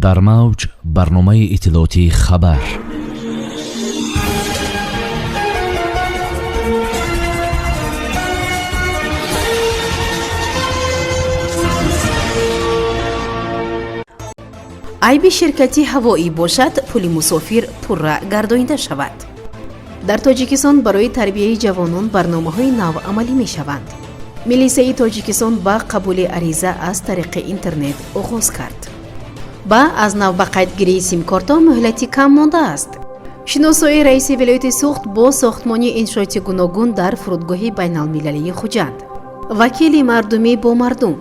Дар мавҷ барномаи иттилоотии «Хабар». Айби ширкати ҳавоӣ бошад, пули мусофир пурра гардонида шавад. Дар Тоҷикистон барои тарбияи ҷавонон барномаҳои нав амалӣ мешаванд. Милисаи Тоҷикистон ба қабули ариза аз тариқи интернет оғоз кард. Ба аз нав ба қайдгирии симкортҳо муҳлати кам мондааст. Шиносоии раиси вилояти Суғд бо сохтмони иншооти гуногун дар фурудгоҳи байналмилалии Хуҷанд. Вакили мардумӣ бо мардум.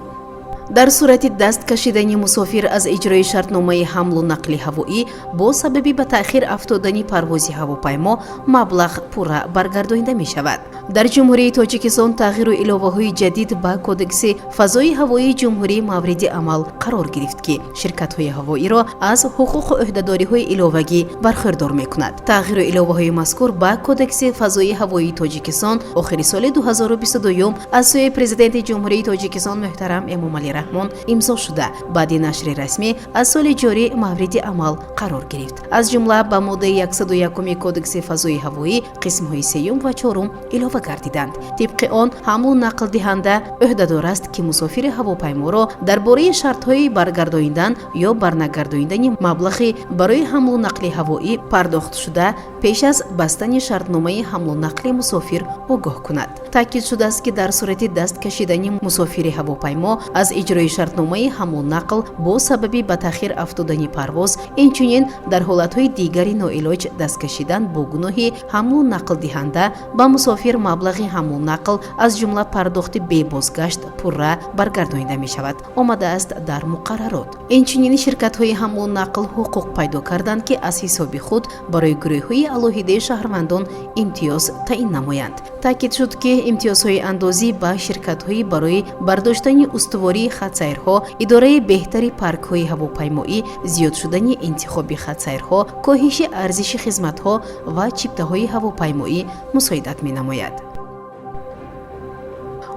Дар сурати даст кашидани мусофир аз иҷрои шартномаи ҳамлу нақли ҳавоӣ бо сабаби ба таъхир афтодани парвози ҳавопаймо, маблағ пурра баргардонида мешавад. Дар Ҷумҳурии Тоҷикистон тағйиру иловаҳои ҷадид ба Кодекси фазои ҳавоии ҷумҳурӣ мавриди амал қарор гирифт, ки ширкатҳои ҳавоиро аз ҳуқуқу ӯҳдадориҳои иловагӣ бархӯрдор мекунад. Тағйиру иловаҳои мазкур ба Кодекси фазои ҳавоии Тоҷикистон охири соли 2022 аз сӯи Президенти Ҷумҳурии Тоҷикистон муҳтарам Эмомалӣ Раҳмон имзо шуда, баъди нашри расмӣ аз соли ҷорӣ мавриди амал қарор гирифт. Аз ҷумла, ба моддаи 101 Кодекси фазои ҳавоӣ қисмҳои сеюм ва чорум илова гардиданд. Тибқи он, ҳамлу нақлдиҳанда ӯҳдадор аст, ки мусофири ҳавопайморо дар бораи шартҳои баргардонидан ё барнагардонидани маблағи барои ҳамлу нақли ҳавоӣ пардохтшуда пеш аз бастани шартномаи ҳамлу нақли мусофир огоҳ кунад. Таъкид шудааст, ки дар сурати даст кашидани мусофири ҳавопаймо аз иҷрои шартномаи ҳамлу нақл бо сабаби ба таъхир афтодани парвоз, инчунин дар ҳолатҳои дигари ноилоҷ даст кашидан бо гуноҳи ҳамлу нақлдиҳанда, ба мусофир маблағи ҳамлу нақл, аз ҷумла пардохти бебозгашт, пурра баргардонида мешавад, омадааст дар муқаррарот. Инчунин, ширкатҳои ҳамлу нақл ҳуқуқ пайдо карданд, ки аз ҳисоби худ барои гурӯҳҳои алоҳидаи шаҳрвандон имтиёз таъин намоянд. Таъкид шуд, ки имтиёзҳои андозӣ ба ширкатҳои барои бардоштани устувории хатсайрҳо, идораи беҳтари паркҳои ҳавопаймоӣ, зиёд шудани интихоби хатсайрҳо, коҳиши арзиши хизматҳо ва чиптаҳои ҳавопаймоӣ мусоидат менамояд.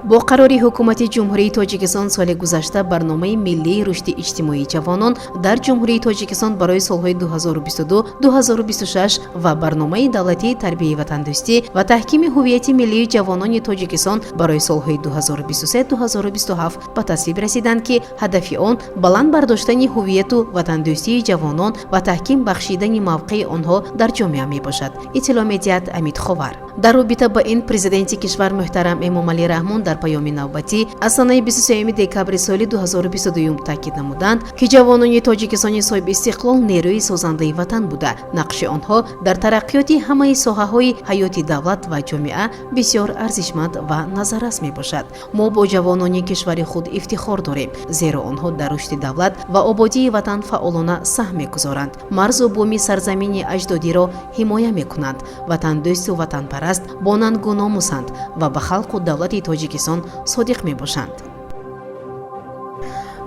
Бо қарори Ҳукумати Ҷумҳурии Тоҷикистон соли гузашта Барномаи миллии рушди иҷтимоии ҷавонон дар Ҷумҳурии Тоҷикистон барои солҳои 2022-2026 ва Барномаи давлатии тарбияи ватандӯстӣ ва таҳкими ҳуввияти миллии ҷавонони Тоҷикистон барои солҳои 2023-2027 ба тасвиб расиданд, ки ҳадафи он баланд бардоштани ҳуввияту ватандӯстии ҷавонон ва таҳким бахшидани мавқеи онҳо дар ҷомеа мебошад, иттилоъ медиҳад Амид Ховар. Дар робита ба ин Президенти кишвар муҳтарам Эмомалӣ Раҳмон дар паёми навбатӣ аз санаи 23 декабри соли 2022 таъкид намуданд, ки ҷавонони Тоҷикистони соҳиби истиқлол нерӯи созандаи ватан буда, нақши онҳо дар тараққиёти ҳамаи соҳаҳои ҳаёти давлат ва ҷомеа бисёр арзишманд ва назаррас мебошад. Мо бо ҷавонони кишвари худ ифтихор дорем, зеро онҳо дар рушди давлат ва ободии ватан фаъолона саҳм мегузоранд, марзу буми сарзамини аҷдодиро ҳимоя мекунанд, ватандӯсту ватанпараст, бо нангу номусанд ва ба халқу давлати Тоҷикистон содиқ мебошанд.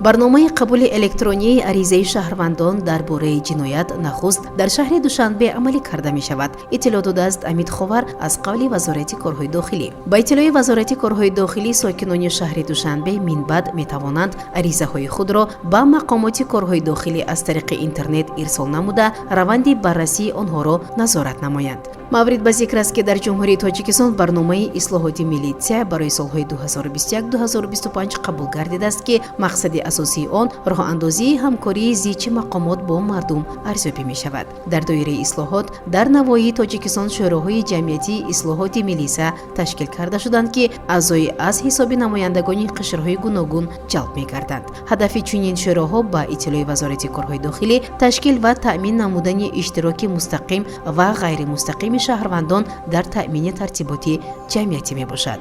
Барномаи қабули электронии аризаи шаҳрвандон дар бораи ҷиноят нахуст дар шаҳри Душанбе амалӣ карда мешавад, иттилоъ додааст Амид Ховар аз қавли Вазорати корҳои дохилӣ. Ба иттилои Вазорати корҳои дохилӣ, сокинони шаҳри Душанбе минбаъд метавонанд аризаҳои худро ба мақомоти корҳои дохилӣ аз тариқи интернет ирсол намуда, раванди баррасии онҳоро назорат намоянд. Маврид ба зикр аст, ки дар Ҷумҳурии Тоҷикистон барномаи ислоҳоти милитсия барои солҳои 2021-2025 қабул гардидааст, ки мақсади асосии он роҳандозии ҳамкории зичи мақомот бо мардум арзёбӣ мешавад. Дар доираи ислоҳот дар навоҳии Тоҷикистон шӯроҳои ҷамъиятии ислоҳоти милиса ташкил карда шуданд, ки аъзои аз ҳисоби намояндагони қишрҳои гуногун ҷалб мегарданд. Ҳадафи чунин шӯроҳо, ба иттилои Вазорати корҳои дохилӣ, ташкил ва таъмин намудани иштироки мустақим ва ғайримустақими шаҳрвандон дар таъмини тартиботи ҷамъиятӣ мебошад.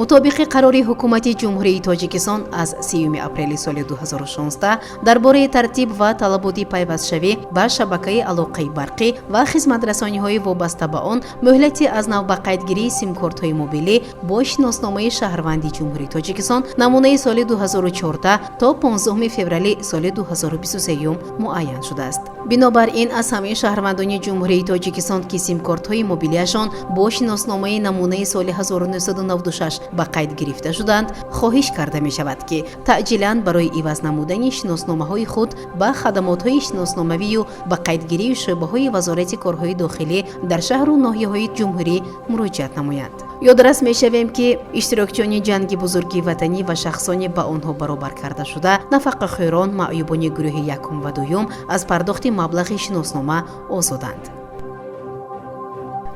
Мутобиқи қарори Ҳукумати Ҷумҳурии Тоҷикистон аз 3 апрели соли 2016 дар бораи тартиб ва талаботи пайвастшавӣ ба шабакаи алоқаи барқӣ ва хизматрасониҳои вобаста ба он, муҳлати аз нав ба қайдгирии симкортҳои мобилӣ бо шиносномаи шаҳрванди Ҷумҳурии Тоҷикистон намунаи соли 2014 то 15 феврали соли 2023 муайян шудааст. Бинобар ин, аз ҳамаи шаҳрвандони Ҷумҳурии Тоҷикистон, ки симкортҳои мобилиашон бо шиносномаи намунаи соли 1996 Ба қайд гирифта шуданд, хоҳиш карда мешавад, ки таъҷилан барои иваз намудани шиносномаҳои худ ба хадамотҳои шиносномавию ба қайдгирии шӯъбаҳои Вазорати корҳои дохилӣ дар шаҳру ноҳияҳои ҷумҳурӣ муроҷиат намоянд. Ёдрас мешавем, ки иштирокчиёни Ҷанги Бузурги Ватанӣ ва шахсоне ба онҳо баробар карда шуда, нафақахӯрон, маъюбони гурӯҳи якум ва дуюм аз пардохти маблағи шиноснома озоданд.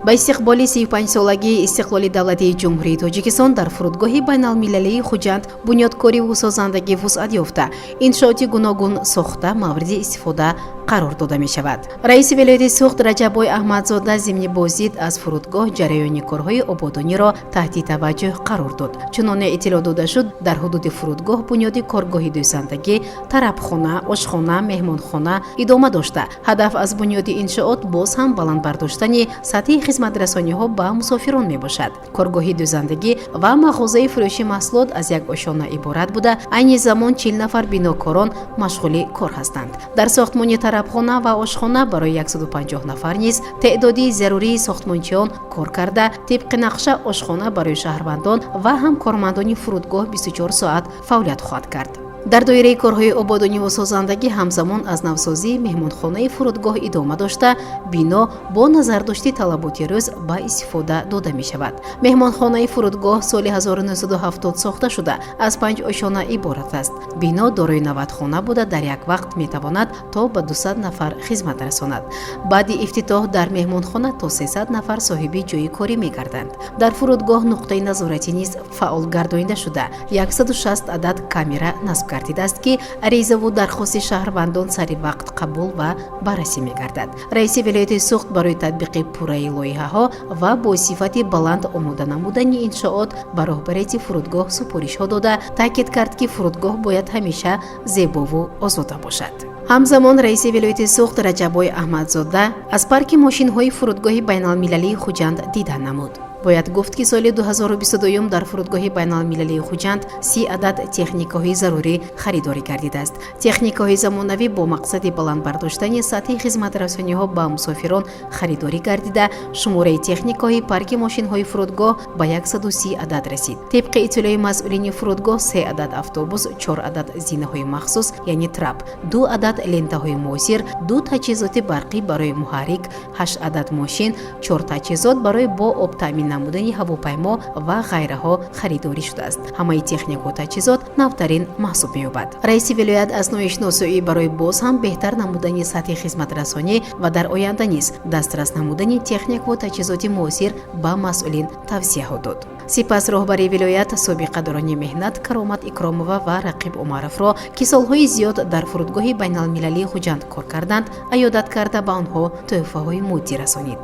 Ба истиқболи 35-солагии истиқлоли давлатии Ҷумҳурии Тоҷикистон дар фурудгоҳи байналмилалии Хуҷанд бунёдкориву созандагӣ вусъат ёфта, иншооти гуногун сохта, мавриди истифода қарор дода мешавад. Раиси вилояти Суғд Раҷаббой Аҳмадзода зимни боздид аз фурудгоҳ ҷараёни корҳои ободониро таҳти таваҷҷӯҳ қарор дод. Чуноне иттилоъ дода шуд, дар ҳудуди фурудгоҳ бунёди коргоҳи дӯзандагӣ, тарабхона, ошхона, меҳмонхона идома дошта, ҳадаф аз бунёди иншоот боз ҳам баланд бардоштани сатҳи хизматрасониҳо ба мусофирон мебошад. Коргоҳи дӯзандагӣ ва мағозаи фурӯши маҳсулот аз як ошёна иборат буда, айни замон 40 нафар бинокорон машғули кор ҳастанд. Дар сохтмони тарабхона ва ошхона барои 150 нафар низ теъдоди зарурии сохтмончиён кор карда, тибқи нақша ошхона барои шаҳрвандон ва ҳам кормандони фурудгоҳ 24 соат фаъолият хоҳад кард. Дар доираи корҳои ободониву созандагӣ ҳамзамон аз навсозии меҳмонхонаи фурудгоҳ идома дошта, бино бо назардошти талаботи рӯз ба истифода дода мешавад. Меҳмонхонаи фурудгоҳ соли 1970 сохта шуда, аз панҷ ошёна иборат аст. Бино дорои 90 хона буда, дар як вақт метавонад то ба 200 нафар хизмат расонад. Баъди ифтитоҳ дар меҳмонхона то 300 нафар соҳиби ҷойи корӣ мегарданд. Дар фурудгоҳ нуқтаи назоратӣ низ фаъол гардонида шуда, 160 адад камера насб гардидааст, ки аризаву дархости шаҳрвандон сари вақт қабул ва баррасӣ мегардад. Раиси вилояти Суғд барои татбиқи пурраи лоиҳаҳо ва бо сифати баланд омода намудани иншоот ба роҳбарияти фурудгоҳ супоришҳо дода, таъкид кард, ки фурудгоҳ бояд ҳамеша зебову озода бошад. Ҳамзамон раиси вилояти Суғд Раҷаббой Аҳмадзода аз парки мошинҳои фурудгоҳи байналмилалии Хуҷанд дида намуд. Бояд гуфт, ки соли 2022 дар фурудгоҳи байналмилалии Хуҷанд 30 адад техникаҳои зарурӣ харидорӣ гардидааст. Техникаҳои замонавӣ бо мақсади баланд бардоштани сатҳи хизматрасониҳо ба мусофирон харидорӣ гардида, шумораи техникаҳои парки мошинҳои фурудгоҳ ба 130 адад расид. Тибқи иттилои масъулини фурудгоҳ, се адад автобус, чор адад зинаҳои махсус, яъне трап, ду адад лентаҳои муосир, ду таҷҳизоти барқӣ барои муҳаррик, ҳашт адад мошин, чор таҷҳизот барои бо об таъмин намудани ҳавопаймо ва ғайраҳо харидорӣ шудааст. Ҳамаи технику таҷҳизот навтарин маҳсуб меёбад. Раиси вилоят аз нои шиносоӣ барои боз ҳам беҳтар намудани сатҳи хизматрасонӣ ва дар оянда низ дастрас намудани технику таҷҳизоти муосир ба масъулин тавсияҳо дод. Сипас роҳбари вилоят собиқадорони меҳнат Каромат Икромова ва Рақиб Умаровро, ки солҳои зиёд дар фурудгоҳи байналмилалии Хуҷанд кор карданд, аёдат карда, ба онҳо тӯҳфаҳои моддӣ расонид.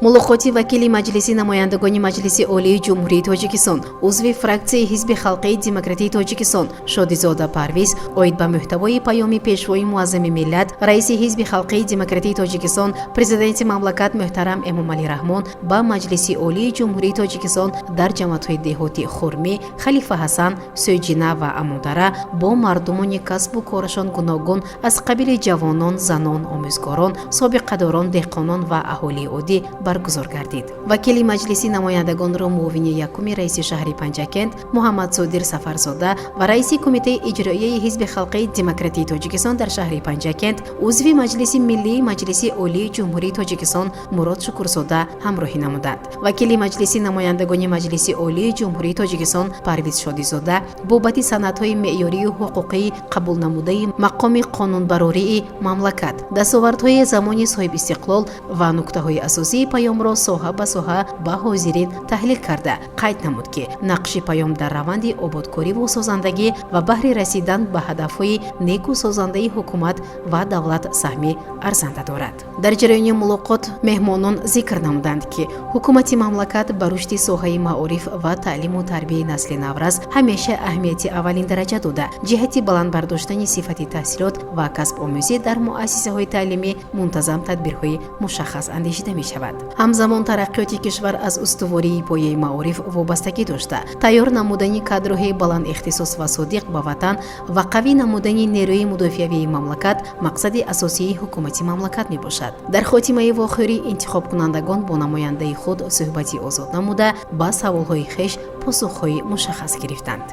Мулоқоти вакили Маҷлиси намояндагони Маҷлиси Олии Ҷумҳурии Тоҷикистон, узви фраксияи Ҳизби халқии демократии Тоҷикистон Шодизода Парвиз оид ба мӯҳтавои паёми Пешвои муаззами миллат, раиси Ҳизби халқии демократии Тоҷикистон, Президенти мамлакат мӯҳтарам Эмомалӣ Раҳмон ба Маҷлиси Олии Ҷумҳурии Тоҷикистон дар ҷамоатҳои деҳоти Хурмӣ, Халифа Ҳасан, Сӯйҷина ва Амудара бо мардумони касбу корашон гуногун аз қабили ҷавонон, занон, омӯзгорон, собиқадорон, деҳқонон ва аҳолии оддӣ баргузор гардид. Вакили Маҷлиси намояндагонро муовини якуми раиси шаҳри Панҷакент Муҳаммадсодир Сафарзода ва раиси Кумитаи иҷроияи Ҳизби халқии демократии Тоҷикистон дар шаҳри Панҷакент, узви Маҷлиси миллии Маҷлиси Олии Ҷумҳурии Тоҷикистон Мурод Шукурзода ҳамроҳӣ намуданд. Вакили Маҷлиси намояндагони Маҷлиси Олии Ҷумҳурии Тоҷикистон Парвиз Шодизода бобати санадҳои меъёрию ҳуқуқии қабулнамудаи мақоми қонунбарории мамлакат, дастовардҳои замони соҳибистиқлол ва нуктаҳои асосии паёмро соҳа ба соҳа ба ҳозирин таҳлил карда, қайд намуд, ки нақши паём дар раванди ободкориву созандагӣ ва баҳри расидан ба ҳадафҳои неку созандаи ҳукумат ва давлат саҳми арзанда дорад. Дар ҷараёни мулоқот меҳмонон зикр намуданд, ки ҳукумати мамлакат ба рушди соҳаи маориф ва таълиму тарбияи насли наврас ҳамеша аҳамияти аввалин дараҷа дода, ҷиҳати баланд бардоштани сифати таҳсилот ва касбомӯзӣ дар муассисаҳои таълимӣ мунтазам тадбирҳои мушаххас андешида мешавад. Ҳамзамон тараққиёти кишвар аз устувории пояи маориф вобастагӣ дошта, тайёр намудани кадрҳои баландихтисос ва содиқ ба ватан ва қавӣ намудани нерӯи мудофиавии мамлакат мақсади асосии ҳукумати мамлакат мебошад. Дар хотимаи вохӯрӣ интихобкунандагон бо намояндаи худ суҳбати озод намуда, ба саволҳои хеш посухҳои мушаххас гирифтанд.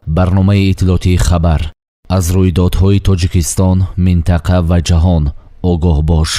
Барномаи иттилоотии «Хабар». Аз рӯйдодҳои Тоҷикистон, минтақа ва ҷаҳон огоҳ бош.